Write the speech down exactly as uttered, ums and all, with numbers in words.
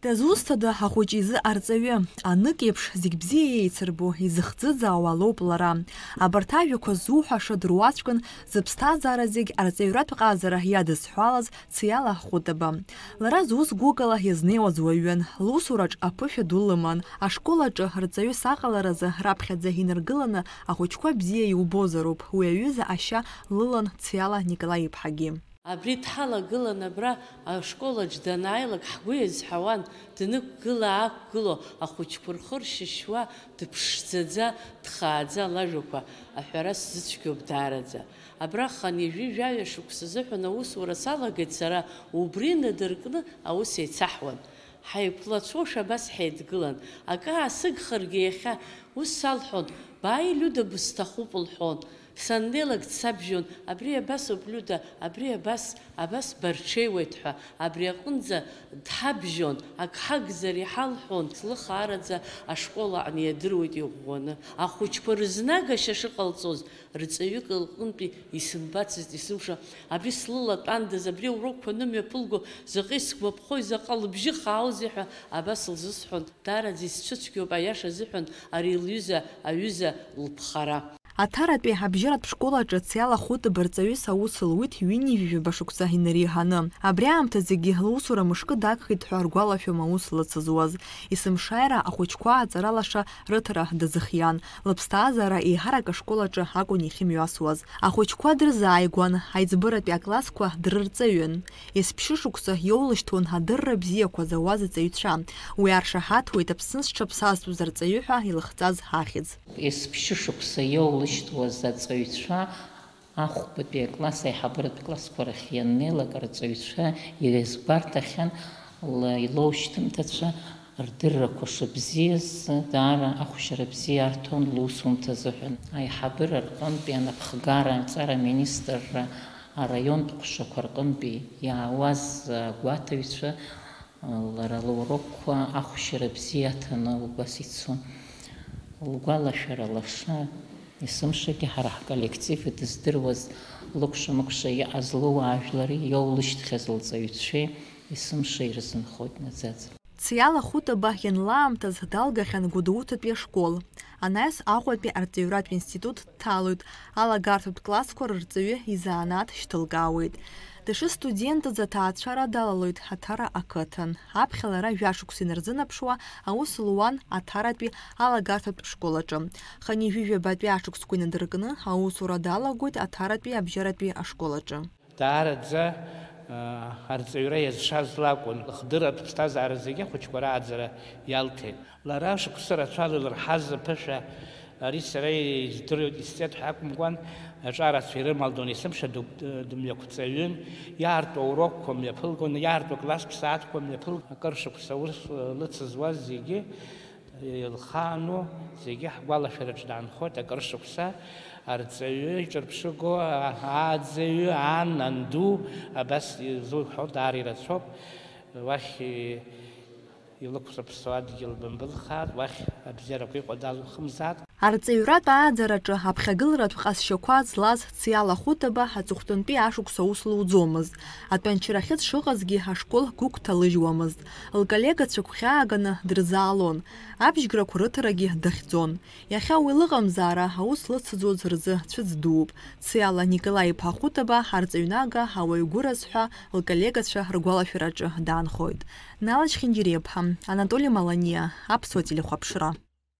Дызусҭада ахәыҷы изы арҵаҩы? Анык еиԥш зегь бзиа еицырбо, изыхӡыӡаауа лоуп лара. Абарҭ ажәақәа ззуҳәаша дыруаӡәкын, зыԥсҭазаара зегь арҵаҩратә ҟазара иадызҳәалаз Циала Хәытаба. Лара зус гәыкала иазнеиуаз уаҩын, лусураҿ аԥышәа ду лыман. Ашкол аҿы рҵаҩыс аҟаларазы раԥхьаӡа инаргыланы ахәыҷқәа бзиа иубозароуп, уи аҩыза ашьа лылан Циала Николаи-иԥҳагьы. Абри дҳалагылан абра ашколаҿ данааилак, ҳгәы иазҳауан, днықәгыла-аақәгыло, ахәыҷқәа рхы ршьышьуа, дыԥшӡаӡа, дхааӡа лажәақәа аҳәара сзыцәгьоуп даараӡа. Абра хынҩажәи жәаҩа шықәса азыҳәан аусура салагеит сара, убри инадыркны аус еицаҳуан. Ҳаиқәлацәоушәа абас ҳеидгылан. Акы аасыгхаргьы иахьа ус салҳәон, бааи, Лиуда, бысҭахуп, лҳәон. Саннеилак дсабжьон, абри абасоуп, Лиуда, абри абас, абас барҽеиуеит ҳәа, абри аҟынӡа дҳабжьон, ак ҳагзар иҳалҳәон, слыхаараӡа ашкол аҟны иадыруеит иӷәӷәаны. Ахәыҷқәа рызнагашьа шыҟалҵоз, рҵаҩык лҟынтәи исымбацызт есымша, абри слылатәандаз, абри аурокқәа анымҩаԥылго, заҟа исгәаԥхои, заҟа лыбжьы хааузи ҳәа абас лзысҳәон. Даараӡа исцәыцәгьоуп, аиаша азыҳәан ари лҩыза аҩыза лыԥхара. Аҭаратәи абжьаратә школ аҿы Циала Хәытаба рҵаҩыс аус луит ҩынҩажәи жәаба шықәса инареиҳаны. Абри аамҭазгьы лусура мышкы дагхеит ҳәа ргәалашәом аус лыцызуаз. Есымшааира ахәыҷқәа аҵара лаша рыҭара дазыхиан. Лыԥсҭазаара еиҳарак ашкол аҿы акәын иахьымҩасуаз. Ахәыҷқәа дрызааигәан, аиҵбыратәи аклассқәа дрырҵаҩын. Есԥшьышықәса иоулышьҭуан адырра бзиақәа зауаз аҵаҩцәа. Уи аршаҳаҭуеит Аԥсны зҽаԥсазтәыз арҵаҩы ҳәа илыхҵаз ахьӡ. Есԥшьышықәса иоулышьҭуаз аҵаҩцәа ахәбатәи акласс аиҳабыратә классқәа рахь ианнеилак, арҵаҩцәа ирызгәарҭахьан ла-, илоушьҭымҭацәа рдыррақәа шыбзиаз, даара ахәшьара бзиа арҭон лусумҭа азыҳәан. Аиҳабыра рҟынтәи анапхгара, аҵара аминистрра, араионтә ҟәшақәа рҟынтәи иаауаз агәаҭаҩцәа, лара лурокқәа ахәшьара бзиа аҭаны убас ицон. Лгәалашәара лаша, есымшагьы ҳара ҳколлектив идыздыруаз, лыкәша-мыкәша иҟаз лыуаажәлари иоулышьҭхьаз лҵаҩцәеи есымша ирзынхоит наӡаӡа. Циала Хәытаба ианлаамҭаз далгахьан Гәдоуҭатәи ашкол. Анаҩс Аҟәатәи арҵаҩратә институт дҭалоит, алагарҭатә классқәа рырҵаҩы изанааҭ шьҭылкаауеит. Дышстудентыз аҭаацәара далалоит Аҭара ақыҭан. Аԥхьа лара жәашықәса инарзынаԥшуа аус луан Аҭаратәи алагарҭатә школ аҿы. Хынҩажәи жәабатәи ашықәсқәа инадыркны аусура далагоит Аҭаратәи абжьаратәи ашкол аҿы. Даараӡа, аа, арҵаҩра иазшаз лакәын. Лыхдырратә ԥсҭазаара зегьы ахәыҷқәа рааӡара иалҭеит. Лара шықәса рацәала илырҳаз аԥышәа, ари сара издыруеит, исҵеит ҳәа акәымкәан, аҿарацәа ирымалдон, есымша ду-, дымҩақәҵаҩын, иаарту аурокқәа мҩаԥылгон, иаарту акласстә сааҭқәа мҩаԥылгон, акыр шықәса аус лыцызуаз зегьы, илхаану зегьы ҳгәалашәараҿ даанхоит, акыр шықәса арҵаҩы иҿырԥшыго, ааӡаҩы, ан, анду, абас изуҳәо даара ирацәоуп. Уахь илықәзыԥсоу адгьыл бымбылхааит, уахь абзиарақәа иҟоу далухымзааит. Арҵаҩратә ааӡараҿы аԥхьагыларатә ҟазшьақәа злаз Циала Хәытаба аҵыхәтәантәи ашықәс аус луӡомызт. Атәанчарахьы дшыҟазгьы ашкол гәыгәҭалыжьуамызт. Лколлегацәа гәхьааганы дрызаалон. Абжьгарақәа рыҭарагьы дахьӡон. Иахьа уи лыҟамзаара аус лыцызуаз рзы цәыӡ дууп. Циала Николаи-иԥа Хәытаба арҵаҩнага ауаҩ гәыраз ҳәа лколлегацәа ргәалашәараҿы даанхоит. Налач Хьынџьариаԥҳа, Анатоли Маланиа, Аԥсуа телехәаԥшра.